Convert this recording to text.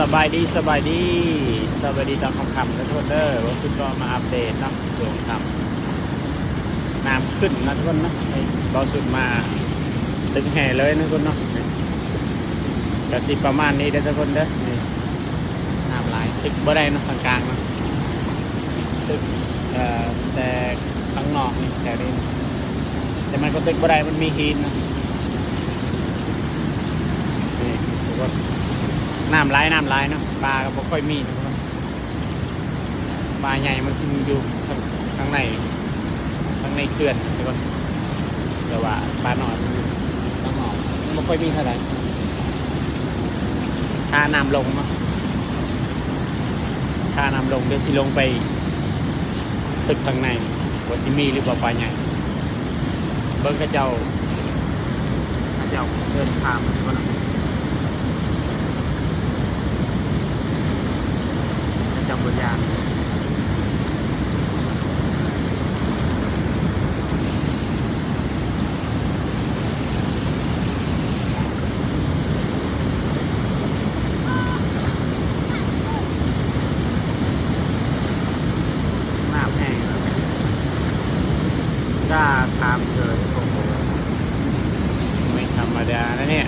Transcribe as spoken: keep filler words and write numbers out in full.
สบายดี สบายดี สบายดีตอนค่ำๆนะทุกคนเด้อ บ่าวสุดก็มาอัปเดตเนาะ ช่วงค่ำ น้ำขึ้นนะทุกคนเนาะ ให้บ่าวสุดมาตึกแห่เลยนะทุกคนเนาะ ก็สิประมาณนี้เด้อทุกคนเด้อ นี่ น้ำหลาย ตึกบ่ได้เนาะ กลางๆเนาะ ตึก เอ่อ แต่ข้างนอกนี่ แถวนี้ แต่มันก็ตึกบ่ได้ มันมีหินนะ นี่ทุกคน น้ำหลาย น้ำหลายเนาะ ปลาก็บ่ค่อยมีนะทุกคน ปลาใหญ่มันสิอยู่ข้าง ข้างใน ข้างในเขื่อนนะทุกคน แต่ว่าปลาน้อยมันอยู่ข้างนอก มันบ่ค่อยมีเท่าไหร่ ถ้าน้ำลงเนาะ ถ้าน้ำลงเดี๋ยวสิลงไปตึกข้างใน ว่าสิมีหรือบ่ปลาใหญ่ เบิ่งเขาเจ้า เขาเจ้าเดินข้ามไปก่อนนะ เขาเจ้าบ่ย่าน น้ำแห้งแล้ว กล้าข้ามเลย โอ้โห ไม่ธรรมดานะเนี่ย